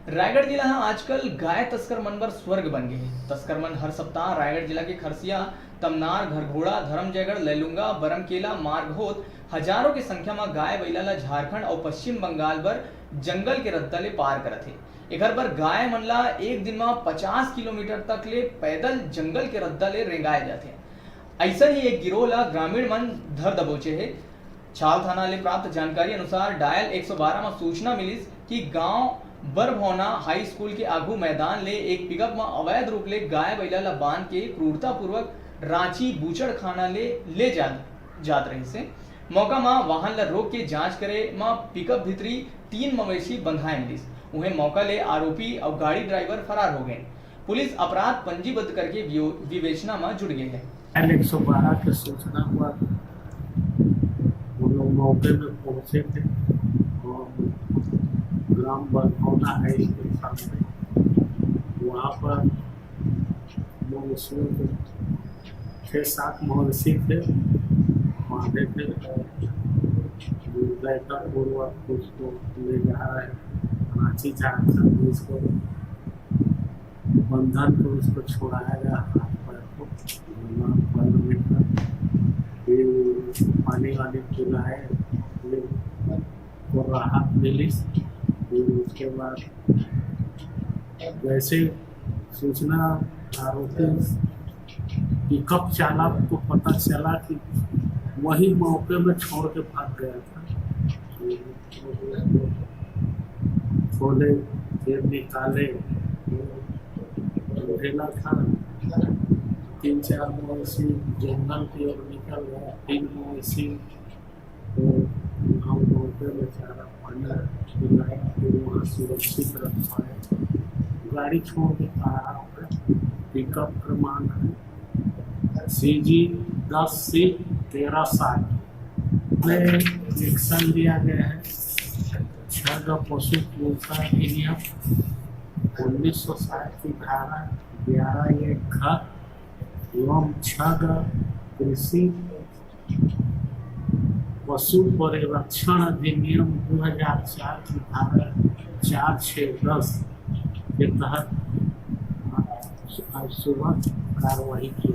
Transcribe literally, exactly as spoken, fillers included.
रायगढ़ जिला ह आजकल गाय तस्कर मन बर स्वर्ग बन गे हे। तस्कर मन हर सप्ताह रायगढ़ जिला के खरसिया, तमनार, घरघोड़ा, धरमजयगढ़, लैलूंगा, बरमकेला मार्ग होत हजारों के संख्या म गाय बइला ल झारखंड अउ पश्चिम बंगाल बर जंगल के रद्दा ले पार करत हे। एखर बर गाय मन ल एक दिन म पचास किलोमीटर तक ले पैदल जंगल के रद्दा ले रेंगाए जाथे। अइसन ही एक गिरोह ल ग्रामीण मन धर दबोचे हे। छाल थाना ले प्राप्त जानकारी अनुसार डायल एक सौ बारह म सूचना मिलिस कि गांव बरभौना हाई स्कूल के आगू मैदान ले एक पिकअप म अवैध रूप ले गाय बइला ल बांध के क्रूरतापूर्वक रांची बूचड़खाना ले ले जा, जात रहिस हे। मौका म वाहन ल रोक के जांच करे म पिकअप भीतरी तीन मवेशी बंधाए मिलिस। उहें मौका ले आरोपी अउ गाड़ी ड्राइवर फरार हो गए। पुलिस अपराध पंजीबद्ध करके वियो-, विवेचना म जुट गए हे। एल एक सौ बारह के सूचना हुआ था। हम लोग मौके में पहुंचे थे और ग्राम बरभौना है इसके सामने, वहाँ पर मवेशियों को छः सात मवेशी थे, बांधे थे और बेहतर पूर्वक उसको ले जा रहे हैं रांची झारखंड, उसको बंधन को उसको छुड़ाया गया, हाथ पैर को, पैर में था। फिर पानी वाले पिलाए, फिर को राहत मिली। फिर उसके बाद जैसे सूचना आरोपी पिकअप चालक को पता चला कि वही मौके में छोड़ के भाग गया था। खोले, फिर निकाले, अंधेला था। तीन चार मवेशी जंगल की ओर निकल गए। तीन मवेशी को हम मौके में चारा पानी पिलाया, फिर वहाँ सुरक्षित रख पाए। गाड़ी छोड़ के पहाड़ पर पिकअप क्रमांक है सी जी दस सी तेरह साठ में एक्शन लिया गया है। छह गो पशु क्रूरता अधिनियम उन्नीस सौ साठ की धारा ग्यारह एक घ एवं छह गो कृषि पशु परिरक्षण अधिनियम दो हज़ार चार की धारा चार छः दस के तहत आज सुबह कार्रवाई की।